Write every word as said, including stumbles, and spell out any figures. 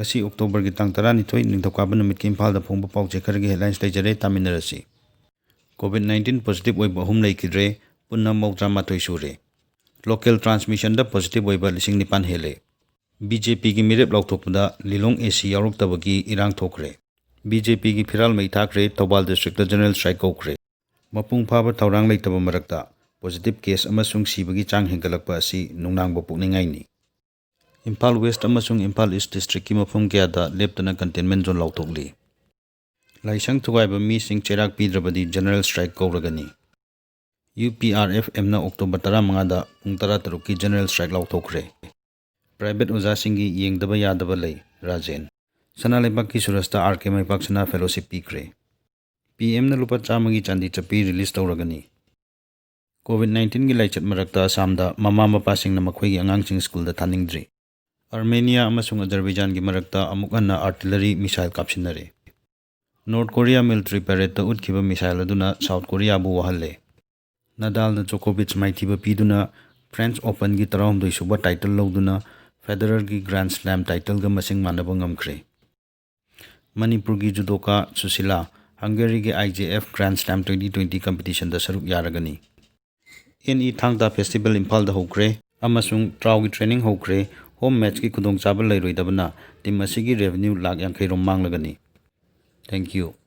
ꯉꯁꯤ ꯑꯣꯛꯇꯣꯕꯔꯒꯤ ꯇꯥꯡ ꯇꯔꯥꯅꯤꯊꯣꯏ, ꯅꯤꯡꯊꯧꯀꯥꯕ ꯅꯨꯃꯤꯠꯀꯤ ꯏꯝꯐꯥꯜꯗ ꯐꯣꯡꯕ ꯄꯥꯎ ꯆꯦ ꯈꯔꯒꯤ headlines ꯂꯩꯖꯔꯦ, ꯇꯥꯃꯤꯟꯅꯔꯁꯤ꯫ COVID nineteen positive ꯑꯣꯏꯕ ꯑꯍꯨꯝ ꯂꯩꯈꯤꯗ꯭ꯔꯦ, ꯄꯨꯟꯅ ꯃꯧꯗ꯭ꯔꯥ ꯃꯥꯊꯣꯏ ꯁꯨꯔꯦ꯫ Local transmissionꯗ positive ꯑꯣꯏꯕ ꯂꯤꯁꯤꯡ ꯅꯤꯄꯥꯟ ꯍꯦꯜꯂꯦ꯫ BJPꯒꯤ ꯃꯤꯔꯦꯞ ꯂꯥꯎꯊꯣꯛꯄꯗ ꯂꯤꯂꯣꯡ AC ꯌꯥꯎꯔꯛꯇꯕꯒꯤ ꯏꯔꯥꯡ ꯊꯣꯛꯈ꯭ꯔꯦ꯫ BJPꯒꯤ ꯐꯤꯔꯥꯜ ꯃꯩ ꯊꯥꯈ꯭ꯔꯦ, ꯊꯧꯕꯥꯜ districtꯇ general strike ꯀꯧꯈ꯭ꯔꯦ꯫ ꯃꯄꯨꯡ ꯐꯥꯕ ꯊꯧꯔꯥꯡ ꯂꯩꯇꯕ ꯃꯔꯛꯇ positive case ꯑꯃꯁꯨꯡ ꯁꯤꯕꯒꯤ ꯆꯥꯡ ꯍꯦꯟꯒꯠꯂꯛꯄ ꯑꯁꯤ ꯅꯨꯡꯅꯥꯡꯕ ꯄꯣꯛꯅꯤꯡꯉꯥꯏꯅꯤ꯫ ꯏꯝꯐꯥꯜ West ꯑꯃꯁꯨꯡ ꯏꯝꯐꯥꯜ East districtꯀꯤ ꯃꯐꯝ ꯀꯌꯥꯗ ꯂꯦꯞꯇꯅ containment zone ꯂꯥꯎꯊꯣꯛꯂꯤ꯫ ꯂꯥꯏꯁꯪ ꯊꯨꯒꯥꯏꯕ ꯃꯤꯁꯤꯡ ꯆꯩꯔꯥꯛ ꯄꯤꯗ꯭ꯔꯕꯗꯤ general strike ꯀꯧꯔꯒꯅꯤ꯫ UPRFMꯅ ꯑꯣꯛꯇꯣꯕꯔ ꯇꯔꯥꯃꯉꯥꯗ ꯄꯨꯡ ꯇꯔꯥꯇꯔꯨꯛꯀꯤ general strike ꯂꯥꯎꯊꯣꯛꯈ꯭ꯔꯦ꯫ Private ꯑꯣꯖꯥꯁꯤꯡꯒꯤ ꯌꯦꯡꯗꯕ ꯌꯥꯗꯕ ꯂꯩ, ꯔꯥꯖꯦꯟ꯫ ꯁꯅꯥ ꯂꯩꯕꯥꯛꯀꯤ ꯁꯨꯔꯖꯇ RK ꯃꯥꯏꯄꯥꯛꯁꯅꯥ fellowship ꯄꯤꯈ꯭ꯔꯦ꯫ PMꯅ ꯂꯨꯄꯥ ꯆꯥꯝꯃꯒꯤ ꯆꯥꯟꯗꯤ ꯆꯠꯄꯤ release ꯇꯧꯔꯒꯅꯤ꯫ COVID nineteenꯒꯤ ꯂꯥꯏꯆꯠ ꯃꯔꯛꯇ ꯑꯁꯥꯝꯗ ꯃꯃꯥ ꯃꯄꯥꯁꯤꯡꯅ ꯃꯈꯣꯏꯒꯤ ꯑꯉꯥꯡꯁꯤꯡ ꯁ꯭ꯀꯨꯜꯗ ꯊꯥꯅꯤꯡꯗ꯭ꯔꯤ꯫ ꯑꯔꯃꯦꯅꯤꯌꯥ ꯑꯃꯁꯨꯡ ꯑꯖꯔꯕꯩꯖꯥꯟꯒꯤ ꯃꯔꯛꯇ ꯑꯃꯨꯛ ꯍꯟꯅ artillery missile ꯀꯥꯞꯁꯤꯟꯅꯔꯦ꯫ ꯅꯣꯔꯠ ꯀꯣꯔꯤꯌꯥ military paradeꯇ ꯎꯠꯈꯤꯕ missileꯗꯨꯅ ꯁꯥꯎꯠ ꯀꯣꯔꯤꯌꯥꯕꯨ ꯋꯥꯍꯜꯂꯦ꯫ ꯅꯗꯥꯜꯅ ꯖꯣꯀꯣꯚꯤꯆ ꯃꯥꯏꯊꯤꯕ ꯄꯤꯗꯨꯅ French Openꯒꯤ ꯇꯔꯥꯍꯨꯝꯗꯣꯏ ꯁꯨꯕ title ꯂꯧꯗꯨꯅ Federerꯒꯤ Grand Slam titleꯒ ꯃꯁꯤꯡ ꯃꯥꯟꯅꯕ ꯉꯝꯈ꯭ꯔꯦ꯫ ꯃꯅꯤꯄꯨꯔꯒꯤ judoka Sushila ꯍꯪꯒꯦꯔꯤꯒꯤ IJF Grand Slam twenty twenty competitionꯗ ꯁꯔꯨꯛ ꯌꯥꯔꯒꯅꯤ꯫ ꯑꯦꯟ ꯏ ꯊꯥꯡ ꯇꯥ festival ꯏꯝꯐꯥꯜꯗ ꯍꯧꯈ꯭ꯔꯦ ꯑꯃꯁꯨꯡ ꯇ꯭ꯔꯥꯎꯒꯤ training ꯍꯧꯈ꯭ꯔꯦ꯫ Home matchꯀꯤ ꯈꯨꯗꯣꯡꯆꯥꯕ ꯂꯩꯔꯣꯏꯗꯕꯅ team ꯑꯁꯤꯒꯤ revenue ꯂꯥꯈ ꯌꯥꯡꯈꯩ ꯔꯣꯝ ꯃꯥꯡꯂꯒꯅꯤ꯫ Thank you꯫